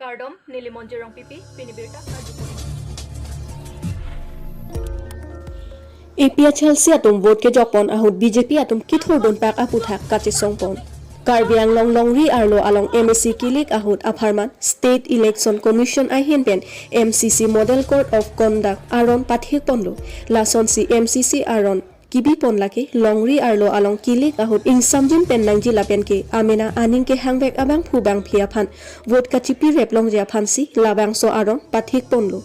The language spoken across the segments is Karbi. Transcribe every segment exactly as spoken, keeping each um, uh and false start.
Kardom, neli Monjir Rongpipi, pini birta karjupon. A P H L C atum vote kejokpon ahut B J P atum kithurdun pak aputhak kachesongpon. Karbi Anglong longri arlo along M A C kilik ahut apharman State Election Commission ahin pen M C C Model Code of Conduct aron pathikponlo. Lasonsi M C C aron kibipon lake longri arlo along kilik ahut ingsamjin pen nangji lapen ke amena aning kehangvek abangphu bangphi aphan vote kachipirep longji aphansi labangso aron pathikponlo.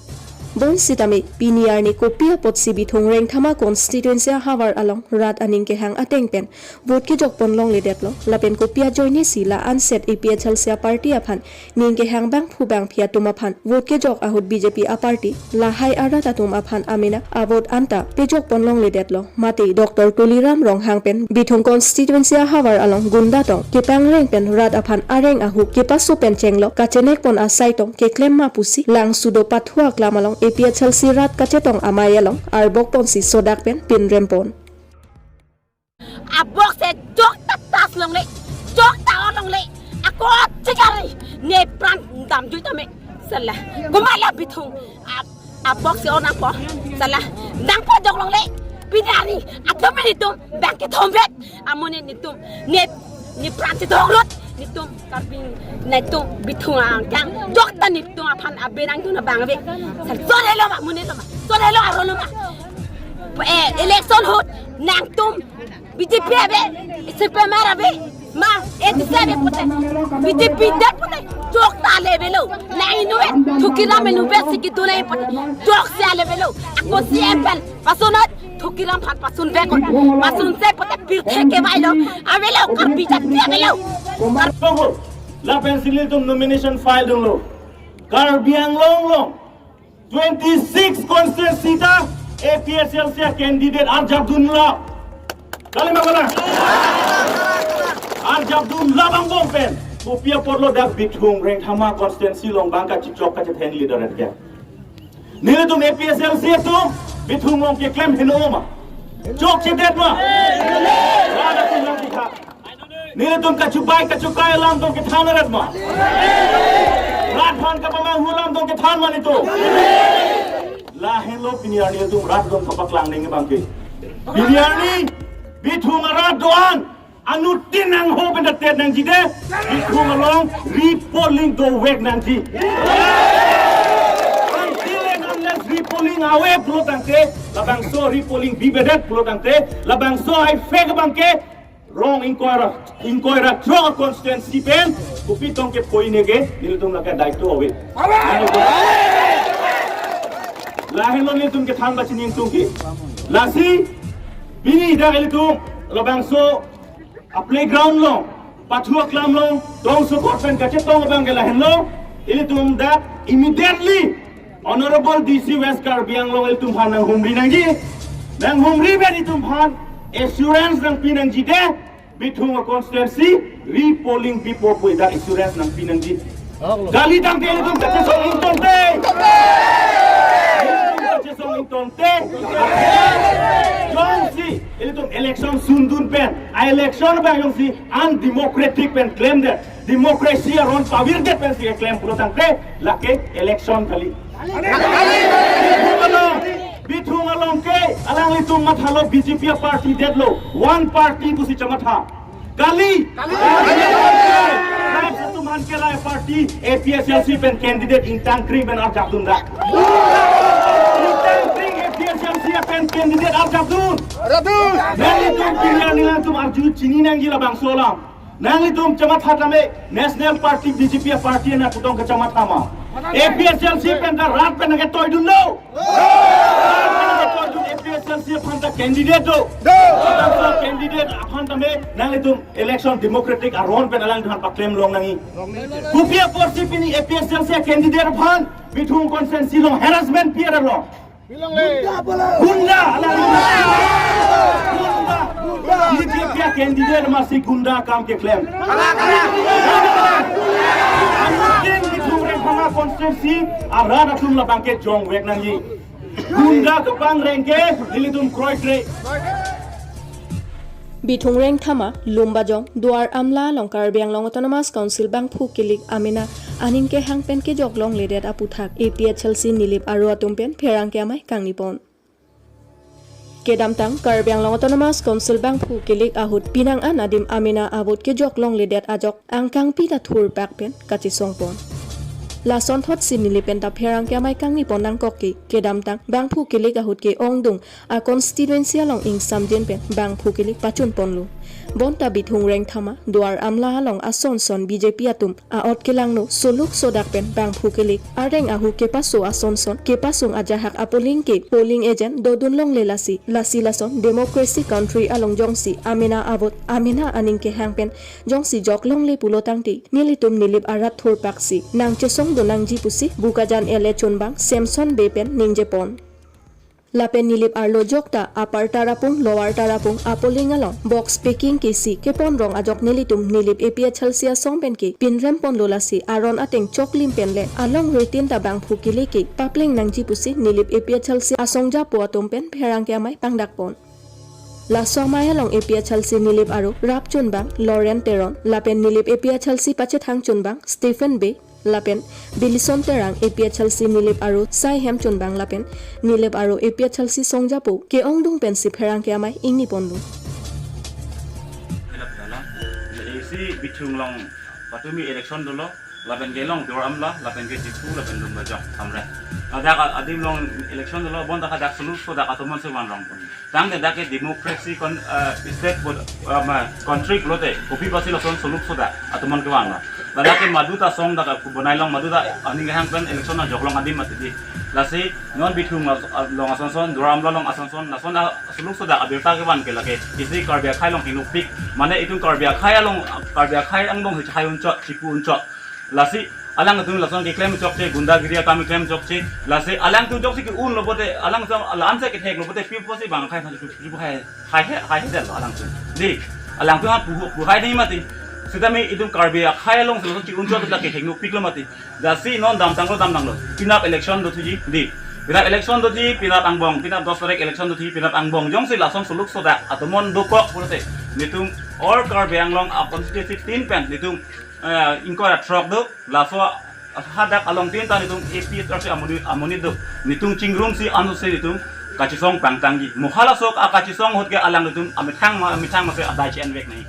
Bonsitame pini arni kopi apotsi Bithung Rengthama constituency ahavar along rat aning kehang ateng pen vote kejokpon longledetlo lapen kopi ajoinesi la anset A P H L C aparty aphan ning kehang bangphu bangphi atum aphan vote kejok ahut B J P aparty lahai arat atum aphan amena avote anta pejokpon longledetlo. Mate Doctor Tuliram Ronghang pen Bithung constituency ahavar along gunda tong kepangreng pen rat aphan areng ahu kepaso pen chenglok kachenekpon asai tong keklem ma pusi Langsudo Pathu aklam along A P H L C rat kachetong amei along arbokponsi sodak pen pinrempon. Abok se jok ta tas longle, jok ta on longle. Ako chikari ne pran damjui tame. Sala, kumala Bithung. Ab-, abok se on ako. Sala, dang pa jok longle. Pini arni, atum netum bang kethom vet. Amonit netum ne, ne pran si dong rot. Netum Karbi netum Bithung angkang jok ta netum aphan abenang tuna bang ave. Sal son helo ma, mune lo ma, son helo aro lo ma. Eh, election ahut nangtum B J P ave, C P M ave, ma, A D C ave pute, B J P det pute, jok ta le avelo. Na inut Thukiram inut si kedo le pute, jok si ale avelo. Ako C M pen pasunot, Thukiram aphan pasunveknon. Pasunse pute pirthe kevailo. Avelo, Karbi jati avelo. Kar- Lapen si nelitum nomination file dunlo. Karbi Anglong along twenty-six constituency ta A P H L C candidate arjapdunlo. Kali ma kali? Arjapdun labang bom pen. Kopi apotlo dak Bithung Rengthama constituency along bang kachechok kachetheng leader ke. Nelitum A P H L C atum Bithung along keklem heno ma? Chokchedet ma? Rada tinang kita. Nelitum kachubai kachukai alam tong kethan ret ma? Rat aphan kapamanghu alam tong kethan ma nelitum? Lahenlo pini arni nelitum rat tong kapaklang neng bangke. Pini arni Bithung arat do-an anuttin nangho pen datet nangji de, Bithung along repolling dovek nangji. Until and unless repolling ave pulo tangte, labangso repolling bibedet pulo tangte, labangso ai fake bangke, rong ingkoi ra, ingkoi ra throk constituency pen, kopi tong ke poine ke, nelitum lake daito ave. Lahenlo nelitum kethan ba chini ingtung ki. Lasi, pini dak nelitum, labangso, a playground along, Pathu aklam along, tong sokot pen kachetong abang ke lahenlo, ilitum dak immediately Honorable D C West Karbi Anglong ilitum aphan nanghumri nangji, nanghumri pen ilitum aphan assurance nangpi nangji de, Bithung constituency repolling bipo pu dak assurance nangpi nangji. Kali tangte ilitum kachesong ingtongte. Ilitum kachesong ingtongte. Jongsi ilitum election sundun pen, a election abang jongsi undemocratic pen klemdet, democracy aron pavirdet pensi keklem pulo tangte, lake election kali. Bithung along, Bithung along ke, alanglitum mathalo B J P aparty detlo, one party pusi chamatha. Kali. Kali. Tribes atum aphan kerai aparty, A P H L C pen candidate ingtangkring pen arjapdun da. Ingtangkring A P H L C pen candidate arjapdun. Arjapdun. Nelitum pini arni nangtum arju chini nangji labangso alam. Nanglitum chamatha tame National Party B J P aparty na putong kechamatha ma? A P H L C pen ta rat pen nangketoidunlo. Rat pen nangketoidun A P H L C aphan ta candidate do. Do. Candidate aphan tame nanglitum election democratic aron pen alangliphan paklem long nangji. Kopi apotsi pini A P H L C candidate aphan Bithung constituency along harassment pi-et lo? Gunda, ala gunda. Gunda. Gunda. B J P candidate masi gunda akam keklem. Anuttin Bithung Rengthama constituency arat atum labang ke jongvek nangji. Gunda kepangreng ke nelitum kroikre. Bithung Rengthama, Lumbajong, Duar Amla along Karbi Anglong Autonomous Council bangphu kilik amena aning kehang pen kejok longledet aputhak A P H L C Nilip Aro atum pen pherangke amei kangni pon. Kedamtang Karbi Anglong Autonomous Council bangphu kilik ahut pinang an adim amena avote kejok longledet ajok angkangpi ta thurpak pen kachesong pon. Lasonthotsi Nilip pen ta pherangke amei kangni pon nangkok ke, kedamtang bangphu kilik ahut ke-ongdung a constituency along ingsamjin pen bangphu kilik pachun ponlo. Bonta Bithung Rengthama, Duar Amla along ason son B J P atum a-ot kelangno soluk sodak pen bangphu kilik areng ahu kepaso ason son kepasung ajahak a-polling ke polling agent dodun longle lasi, lasi lason democracy country along jongsi amena avote amena aning kehang pen jongsi jok longle pulo tangte, nelitum Nilip arat thurpaksi nangchesongdun nangji pusi Bokajan L A chunbang Samson Bey pen ningje pon. Lapen Nilip arlo jokta Upper Tarapung, Lower Tarapung a-polling along box packing kesi kepon rong ajok nelitum Nilip A P H L C asong pen ke pinrem ponlo lasi aron ateng choklim pen le along ritin ta bangphu kilik ke papleng nangji pusi Nilip A P H L C asong japo atum pen pherangke amei pangdak pon. Laso amei along A P H L C Nilip Aro rap chunbang Lawrence Teron, lapen Nilip A P H L C pachethang chunbang Stephen Bey, lapen Bilison Terang A P H L C Nilip Aro saihem chunbang lapen Nilip Aro A P H L C song japo ke-ongdung pensi pherangke amei ingni ponlo. Isi Bithung along patumi election dolo, lapen ke along Duar Amla, lapen ke Diphu, lapen Lumbajong, Hamren. Ladak a-, adim along election dolo, bonta hadak soluk sodak atum an si van rong pon. Tangte dak ke democracy kon, eh, state pod, eh, ma, country pulote, kopi apotsi lason soluk sodak atum an kevan lo. Ladak ke madu ta song dak bonai long madu ta aning kehang pen election ajok long adim mati di. Lasi non Bithung along ason son, Duar Amla along ason son, lason a soluk sodak abirta kevan ke lake isi Karbi akhei along hinukpik. Mane itum Karbi akhei along, Karbi akhei angbong hei chai unchot, chipu unchot. Lasi alangtum lason keklem chokche, gundagiri akam keklem chokche. Lasi alangtum joksi ke-un lo pote, alangtum alam se kethek lo pote, pi apotsi bang khai, khai, khai, khai, khai, khai, khai, khai, alangtum. Di, alangtum ha pu, pu hai ni mati. Sitame itum Karbi akhei along si lason chi-un chot lake hinukpik lo mati. Lasi non damtanglo, damtanglo. Penap election dothuji, di. Penap election dothuji, penap angbong, penap dos tarik election dothuji, penap angbong. Jongsi lason soluk sodak atum an dokok pulote, nelitum all Karbi Anglong a constituency tin pen nelitum, eh, ingkoi ra throk do, laso hadak along tin ta nelitum A P H L C amonit, amonit do. Nelitum chingrumsi anutsi nelitum kachesong pangtangji. Mo halaso akachesong ahut ke alangtum amethang ma, amethang ma se adai che-envek nai.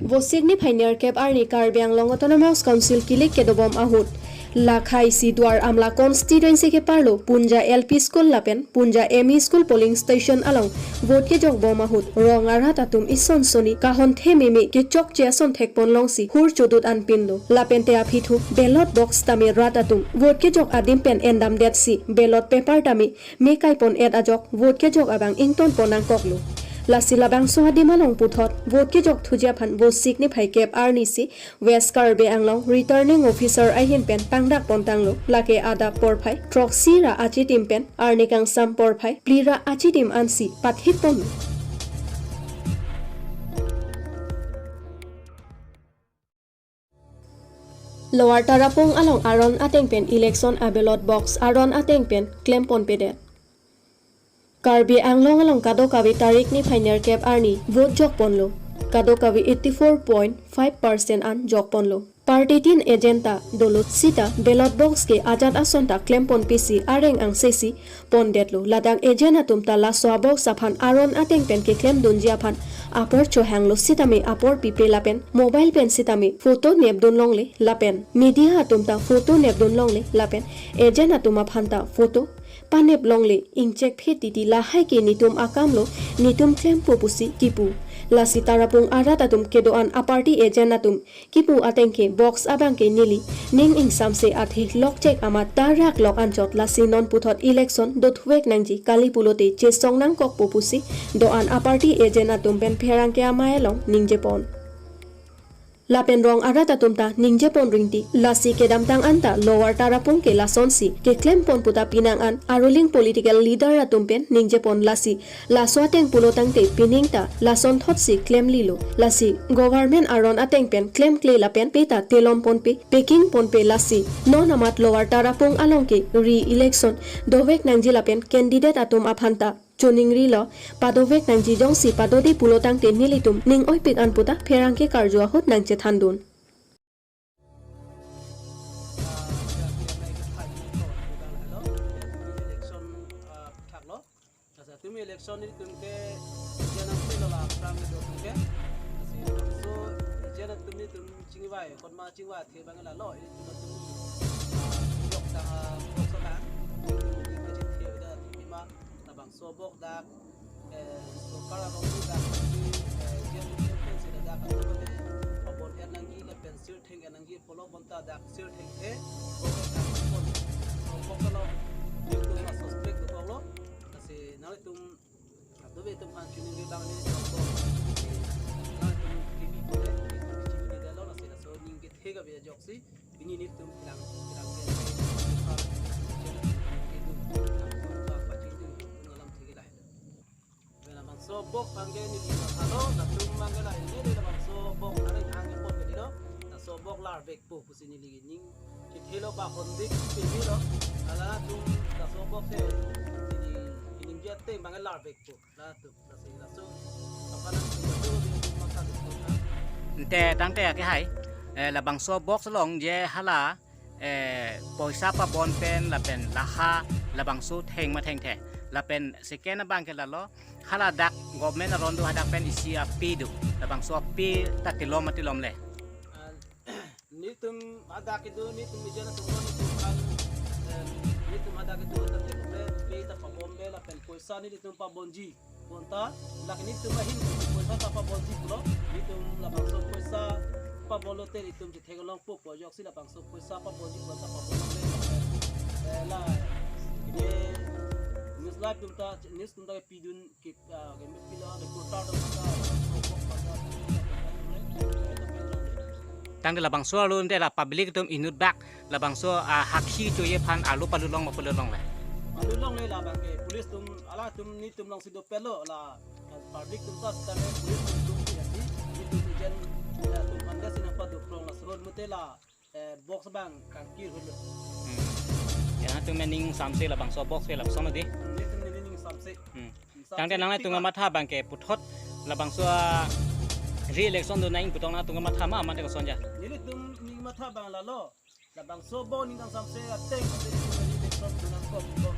Vosik niphai nerkep arni Karbi Anglong Autonomous Council kilik kedobom ahut, lakhai isi Duar Amla constituency keparlo Punja L P School lapen Punja M E School polling station along vote kejok bom ahut, rong arat atum ison soni kahon thememe kechokche ason thekpon longsi hur chodut anpinlo. Lapente aphi thu ballot box tame rat atum vote kejok adim pen endamdetsi ballot paper tame me kaipon et ajok vote kejok abang ington pon nangkoklo. Lasi labangso adim along puthot vote kejok thuji aphan Vosik niphai kep arni isi West Karbi Anglong Returning Officer ahin pen pangdak pontanglo. Lake adap porphai throksi ra achitim pen arni kangsam porphai phli ra achitim ansi pathik ponlo. Lower Tarapung along aron ateng pen election a-ballot box aron ateng pen klem ponpedet. Karbi Anglong along kadokave tarik niphai nerkep arni vote jok ponlo. Kadokave eighty four point five percent an jok ponlo. Party tin agent ta dolo sita ballot box ke ajat ason ta klem ponpisi areng angse si pondetlo. Ladak agent atum ta laso a-box aphan aron ateng pen keklem dunji aphan apor chohanglo sitame apor pipe lapen mobile pen sitame photo nepdun longle lapen media atum ta photo nepdun longle lapen agent atum aphan ta photo panep longle ingchek phe titi lahai ke netum akamlo, netum klempo pusi kipu. Lasi Tarapung arat atum kedo-an a-party agent atum kipu ateng ke box abang ke neli ning ingsamse athe lokchek amat tarak lok anchot lasi non puthot election dothuvek nangji kali pulote chesong nangkokpo pusi do-an a-party agent atum pen pherangke amei along ningje pon. Lapen rong arat atum ta ningje pon ringti lasi kedamtang anta Lower Tarapung ke lasonsi keklem pon puta pinang an a-ruling political leader atum pen ningje pon lasi laso ateng pulo tangte pining ta lasonthotsi klemlilo. Lasi government aron ateng pen klemkle lapen pe ta telom ponpe, packing ponpe lasi non amat Lower Tarapung along ke re-election dovek nangji lapen candidate atum aphan ta choningrilo, padovek nangji jongsi padode pulo tangte nelitum ning oipik an puta pherangke karju ahut nangchethandun. Election, ah, thaklo. Asa tumi election nelitum ke, dia nang selo la prang ke do tum ke. Asi so, dia nang tumi tum chingvai, kon ma chingvai the bang lalo, ilitum tumi, ah, yok tang, ah, bok so tang. Ilitum ke chingvai da tumi ma, labangso bok dak, eh, sorkar along dak, eh, dia tum ke pensi dak, dak, dak, pabon er nangji, lapen sirtheng er nangji, pulo bonta dak sirtheng the, bok dak pon. So bok along, ilitum ma suspect dokoklo, asi nanglitum kadokave atum aphan chiningri abang nelitum bok, eh, nanglitum kebi pule, nelitum chiningri detlo, asi laso ning kethe kave ajoksi, pini nelitum kelang, kelang ke, ke, ke, ke, kedun, kedun, pa, pachingdun, kedun alam thekela. Labangso bok abang ke neli mathalo, latum abang ke la ini, labangso bok areng ang ke pon ke dino, laso bok larvekpo pusi neli ning kethelo ba hondik pemilo, lalatum laso bok ke neli, neli jate abang ke larvekpo, latum, lasi laso, apa nang tum betul di tum masa di kota. Ante tangte akehai, eh, labangso bok along je hala, eh, poisa pabon pen lapen laha labangso theng ma thengthe. Lapen second abang ke lalo, hala dak government aron do hadak pen isi api do. Labangso api ta tilom ma tilomle. Ah, nelitum hadak kedo, nelitum media nelitum lo nelitum kan, em, nelitum hadak kedo ta tilomle, pi ta pabonle lapen poisa nelitum pabonji. Bonta, lake nelitum ahin poisa ta pabonji pulo, nelitum labangso poisa pabonlote nelitum chethek longpo pu ajoksi labangso poisa pabonji bonta pabonle. Eh, la, ini news live atum ta, news atum ta kepidun ke, ah, kepilo reporter atum ta, labangso bok abang ta, Tangte labangso arlo ante la public atum inut bak labangso, ah, hakhi choye aphan arlo palut long ma palut longle? Palut longle, labang ke police atum, alangtum nelitum alongsi dopetlo, la public atum ta sitame police atum atum pi asi, nelitum agent, eh, atum aphan desi nangpado prong, laso ahut mate la, eh, bok abang kangkir hulu. Hmm. Ya, nangtum ning samse labangso bok ke lapuson di? Nelitum ning samse. Hmm. Tangte nangtum kamatha abang ke puthot labangso, ah, re-election do nang putong nangtum kamatha ma mate koson ja? Nelitum ning matha abang lalo. Labangso bok ning kangsamse ateng ateng re-election do nangkok bok.